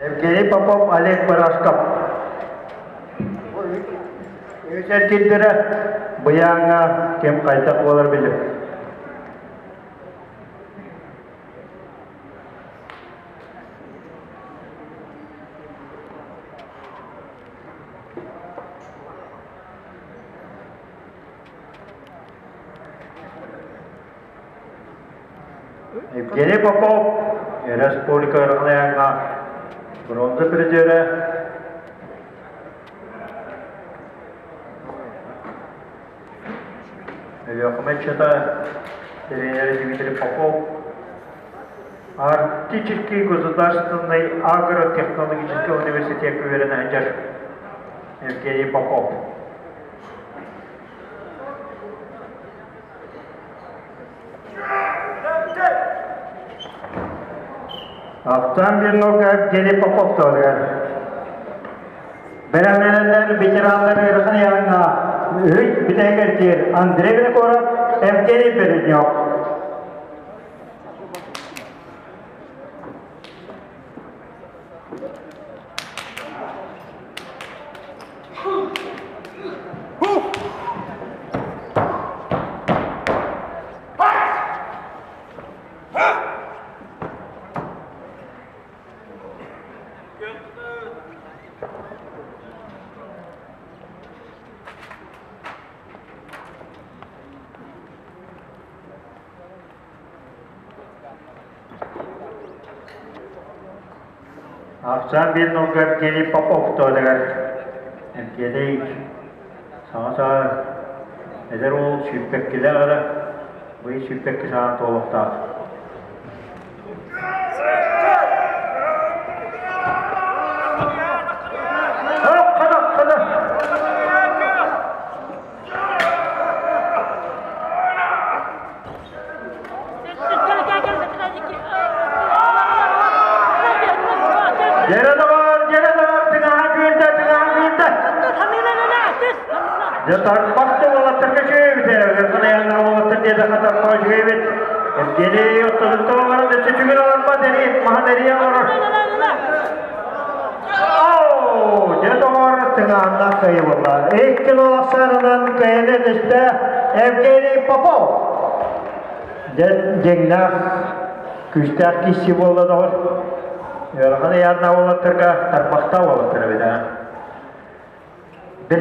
Евгений Попов, Олег Барашков. Үс эргиндэрэ быйааҥҥа ким хайдах буолар билим. Евгений Попов республика Ырыгынаянга бронза призерэ Өлүөхүмэ ыччата тренер Дмитрий Попов Арктический государственный агротехнологический университекка үөрэнэ сылдьар Евгений Попов. Ахтан Бирнога Евгений Попов туһугар. Бэлэмнэнэллэр ветераннар ыарахан ыйааһыҥҥа үһүс бүтэһигэр киир Андрей Винокуров, Евгений Переднев. Ахсаан биир нолга Евгений Попов туһатыгар Евгений саҥа саа эдэр уол сүүрбэккилээх эрэ быйыл сүүрбэкки саҕан туолуохтаах. Хана, хана! Дьэрэ доҕор, дьэрэ доҕор, тыҥаһа күүрдэ, тыҥаһа күүрдэ. Дьэ тарбахты уолаттарга үчүгэй ыархан уолаттар диэтэххэ тарбах үчүгэй эбит. Евгений оттотуттан олорон өссө үчүгэй олорбот эрий, маһын эрийэ олорор. Оу, дьэ доҕор, тыҥааннаах кыайыы буолла. 2-0 ахсаанынан кыайыыны түстэ Евгений Попов. Дьэ, дьиҥнээх, күүстээх киирсии буолла доҕор. Ыарахан ыйааннаах уолаттарга тарбахтаах уолаттар эбит аа.